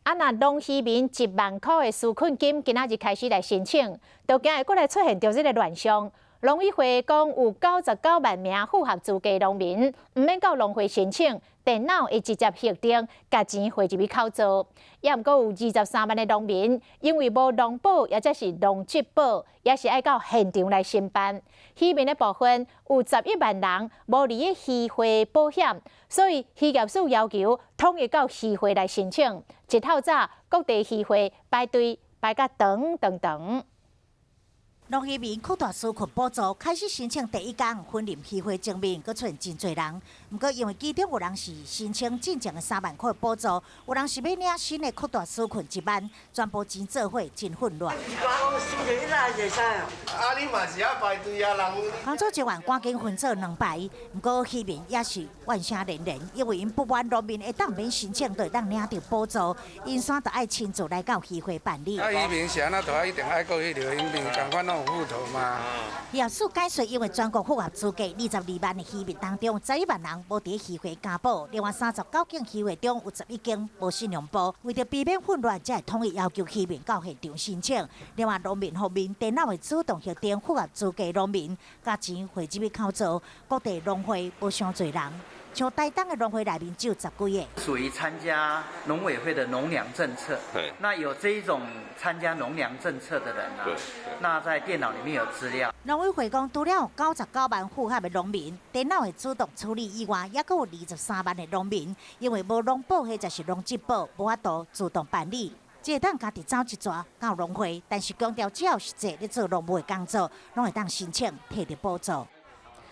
啊，若農漁民1萬箍的紓困金，今仔日開始來申請，就驚會閣來出現著這个亂象。農委會講有99萬名符合資格農民，毋免到農會申請，電腦會直接核定，共錢匯入去口座。也毋過有23萬的農民，因為無農保，抑者是農疾保，也是愛到現場來申辦。漁民的部分有11萬人無佇咧漁會保險，所以漁業署要求統一到漁會來申請。一透早，各地漁會排隊排甲長長長。農漁民擴大紓困補助開始申請第一工，雲林漁會前面閣出現真濟人。毋過因為其中有人是申請進前的3萬塊補助，有人是欲領新的擴大紓困一萬，全部錢做伙真混亂。啊，你嘛是愛排隊啊，人。工作人員趕緊分做兩排，毋過漁民也是怨聲連連，因為𪜶不滿農民會當免申請就會當領著補助，𪜶煞著愛親自來到漁會辦理。啊，漁民是按怎著愛一定愛過去著，𪜶仝款攏有戶頭嘛。漁業署解說，因為全國符合資格22萬的漁民當中，11萬人無佇漁會加保，另外39間漁會中有11間無信用簿，為著避免混亂，才會統一要求漁民到現場申請。另外，農民方面，電腦會自動核定符合資格農民，共錢匯入去口座，各地農會無傷濟人。像台東的農會內面只有十幾個。屬於參加農委會的農糧政策。那有這一種參加農糧政策的人啊，那在電腦裡面有資料。農委會講，除了有99萬符合的農民，電腦會自動處理以外，猶閣有23萬的農民，因為無農保或者是農疾保，無法度自動辦理。只會當家己走一逝到農會，但是強調只要實際咧做農務的工作，攏會當申請提著補助。